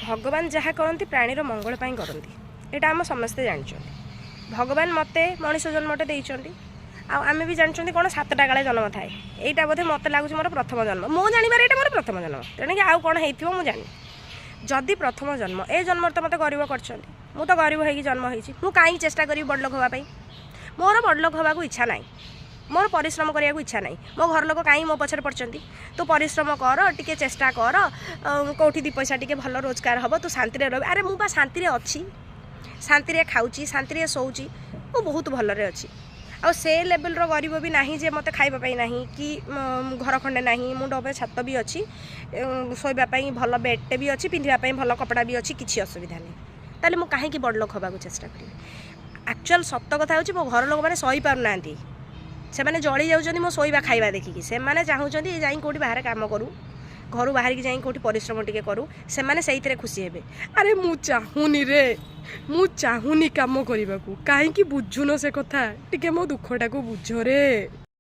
ଭଗବାନ ଯାହା କରନ୍ତି, ପ୍ରାଣୀର ମଙ୍ଗଳ ପାଇଁ କରନ୍ତି। ଏଇଟା ଆମ ସମସ୍ତେ ଜାଣିଛନ୍ତି। ଭଗବାନ ମୋତେ ମଣିଷ ଜନ୍ମଟେ ଦେଇଛନ୍ତି। ଆଉ ଆମେ ବି ଜାଣିଛନ୍ତି କ'ଣ ସାତଟା କାଳେ ଜନ୍ମ ଥାଏ। ଏଇଟା ବୋଧେ ମୋତେ ଲାଗୁଛି ମୋର ପ୍ରଥମ ଜନ୍ମ। ମୁଁ ଜାଣିବାରେ ଏଇଟା ମୋର ପ୍ରଥମ ଜନ୍ମ। ତେଣିକି ଆଉ କ'ଣ ହେଇଥିବ ମୁଁ ଜାଣିନି। ଯଦି ପ୍ରଥମ ଜନ୍ମ, ଏ ଜନ୍ମରେ ତ ମୋତେ ଗରିବ କରିଛନ୍ତି, ମୁଁ ତ ଗରିବ ହେଇକି ଜନ୍ମ ହେଇଛି, ମୁଁ କାହିଁକି ଚେଷ୍ଟା କରିବି ବଡ଼ଲୋକ ହେବା ପାଇଁ? ମୋର ବଡ଼ଲୋକ ହେବାକୁ ଇଚ୍ଛା ନାହିଁ। ମୋର ପରିଶ୍ରମ କରିବାକୁ ଇଚ୍ଛା ନାହିଁ। ମୋ ଘର ଲୋକ କାହିଁ ମୋ ପଛରେ ପଡ଼ିଛନ୍ତି, ତୁ ପରିଶ୍ରମ କର, ଟିକେ ଚେଷ୍ଟା କର, କେଉଁଠି ଦୁଇ ପଇସା ଟିକେ ଭଲ ରୋଜଗାର ହେବ, ତୁ ଶାନ୍ତିରେ ରହିବୁ। ଆରେ, ମୁଁ ବା ଶାନ୍ତିରେ ଅଛି, ଶାନ୍ତିରେ ଖାଉଛି, ଶାନ୍ତିରେ ଶୋଉଛି, ମୁଁ ବହୁତ ଭଲରେ ଅଛି। ଆଉ ସେ ଲେଭେଲର ଗରିବ ବି ନାହିଁ ଯେ ମୋତେ ଖାଇବା ପାଇଁ ନାହିଁ କି ଘର ଖଣ୍ଡେ ନାହିଁ। ମୁଣ୍ଡ ଉପରେ ଛାତ ବି ଅଛି, ଶୋଇବା ପାଇଁ ଭଲ ବେଡ଼୍ଟେ ବି ଅଛି, ପିନ୍ଧିବା ପାଇଁ ଭଲ କପଡ଼ା ବି ଅଛି, କିଛି ଅସୁବିଧା ନାହିଁ। ତାହେଲେ ମୁଁ କାହିଁକି ବଡ଼ ଲୋକ ହେବାକୁ ଚେଷ୍ଟା କରିବି? ଆକ୍ଚୁଆଲ୍ ସତ କଥା ହେଉଛି, ମୋ ଘର ଲୋକମାନେ ସହିପାରୁନାହାନ୍ତି। ସେମାନେ ଜଳି ଯାଉଛନ୍ତି ମୋ ଶୋଇବା ଖାଇବା ଦେଖିକି। ସେମାନେ ଚାହୁଁଛନ୍ତି ଏ ଯାଇ କେଉଁଠି ବାହାରେ କାମ କରୁ, ଘରୁ ବାହାରିକି ଯାଇ କେଉଁଠି ପରିଶ୍ରମ ଟିକେ କରୁ, ସେମାନେ ସେଇଥିରେ ଖୁସି ହେବେ। ଆରେ, ମୁଁ ଚାହୁଁନି ରେ, ମୁଁ ଚାହୁଁନି କାମ କରିବାକୁ। କାହିଁକି ବୁଝୁନ ସେ କଥା? ଟିକେ ମୋ ଦୁଃଖଟାକୁ ବୁଝରେ।